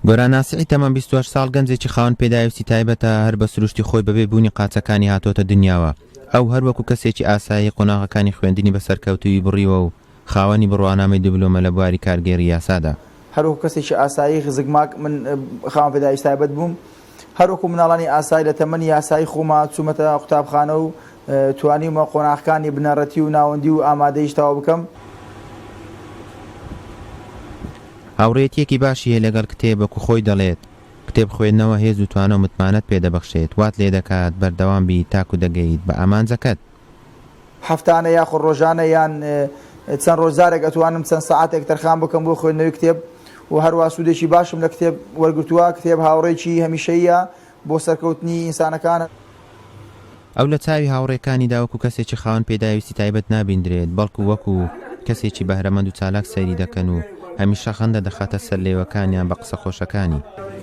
گۆران ناسیحی تەمەن 28 ساڵ گەنجێکی خاوەن پێداویستی تایبەتە، هەر بە سروشتی خۆی بەبێ بوونی قاچەکانی هاتۆتە دنیاوە. ئەو هەر وەکو کەسێکی ئاسایی قۆناغەکانی خوێندنی بە سەرکەوتوویی بڕیوە و خاوەنی بڕوانامەی دبلۆمە لە بواری کارگێڕی یاسادا. هەر وەکو کەسێکی ئاسایی زگماک من خاوەن پێداویستی تایبەت بووم، هەر وەکو مناڵانی ئاسایی لە تەمەنی یاسایی خۆما چوومەتە قوتابخانە و توانیومە قۆناغەکانی بنەڕەتی و ناوەندی و ئامادەییش تەواو بکەم. هاوڕێیەتییەکی باشی هەیە لەگەڵ کتێب، وەکو خۆی دەڵێت، کتێب خوێندنەوە هێز و توانا و متمانەت پێ دەبەخشێت، وات لێدەکات بەردەوام بیت تاکو دەگەیت بە ئامانجەکەت. هەفتانە یاخود ڕۆژانە یان چەند ڕۆژ جارێک ئەتوانم چەند سەعاتێک تەرخان بکەم بۆ خوێندنەوەی کتێب و هەروا سوودێکی باشم لە کتێب وەرگرتووە، کتێب هاوڕێکی هەمیشەییە بۆ سەرکەوتنی ئینسانەکان. ئەو لە چاوی هاوڕێکانیدا وەکو کەسێکی خاوەن پێداویستی تایبەت نابیندرێت، بەڵکو وەکو کەسێکی بەهرەمەند و چالاک سەیری دەکەن و هەمیشە خەندە دەخاتە سەر لێوەکانیان بە قسە خۆشەکانی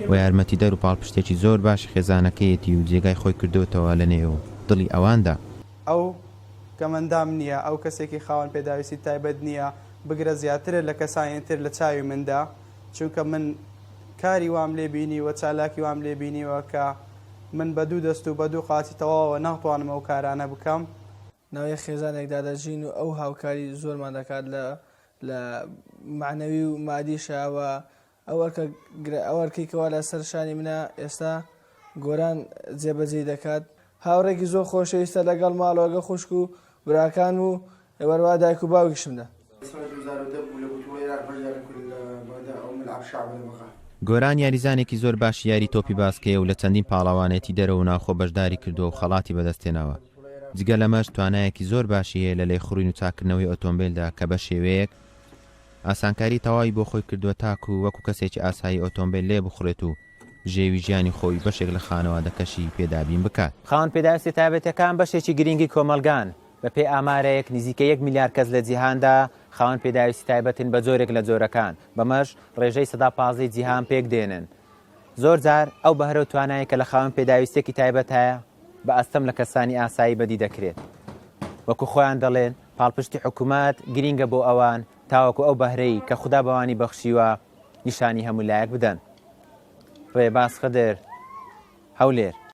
و یارمەتیدەر و پاڵپشتێکی زۆر باشی خێزانەکەیەتی و جێگای خۆی کردۆتەوە لە نێو دڵی ئەواندا. ئەو کەمئەندام نییە، ئەو کەسێکی خاوەن پێداویستی تایبەت نییە، بگرە زیاترە لە کەسانی تر لە چاوی مندا، چونکە من کاری وام لێ بینیوە، چالاکی وام لێ بینیوە کە من بە دوو دەست و بە دوو قاچی تەواوەوە ناتوانم ئەو کارانە بکەم. ناو یەک خێزانێکدا دەژین و ئەو هاوکاری زۆرمان دەکات لە لە مەعنەوی و مادیشا و ئەو ئەرکە ئەو ئەرکەی کەوا لە سەر شانی منە ئێستا گۆران جێبەجێی دەکات. هاوڕێکی زۆر خۆشەویستە لەگەڵ ماڵەوە لەگەڵ خوشک و براکانم و وەروا دایک و باوکیشمدا. گۆران یاریزانێکی زۆر باشی یاری تۆپی باسکەیە و لە چەندین پاڵەوانێتی دەرەوە و ناوخۆ بەشداری کردووە و خەڵاتی بەدەستهێناوە. جگە لەمەش توانایەکی زۆر باشی هەیە لە لێخوڕین و چاککردنەوەی ئۆتۆمبێلدا کە بەشێوەیەک ئاسانکاری تەواوی بۆ خۆی کردووە تاکو وەکو کەسێکی ئاسایی ئۆتۆمبێل لێبخوڕێت و بژێوی ژیانی خۆی و بەشێک لە خانەوادەکەشی پێ دابین بکات. خاوەن پێداویستیە تایبەتەکان بەشێکی گرینگی کۆمەڵگان، بەپێی ئامارێک نزیکەی یەک ملیار کەس لە جیهاندا خاوەن پێداویستی تایبەتن بە جۆرێک لە جۆرەکان، بەمەش ڕێژەی 15% ی جیهان پێک دێنن. زۆر جار ئەو بەهرە و توانایەی کە لە خاوەن پێداویستیەکی تایبەت هەیە بە ئەستەم لە کەسانی ئاسایی بەدی دەکرێت. وەکو خۆیان دەڵێن پاڵپشتی حکومەت گرینگە بۆ ئەوان تاوەکو ئەو بەهرەی کە خودا بەوانی بەخشیوە نیشانی هەموو لایەک بدەن. ڕێباز خدر، هەولێر.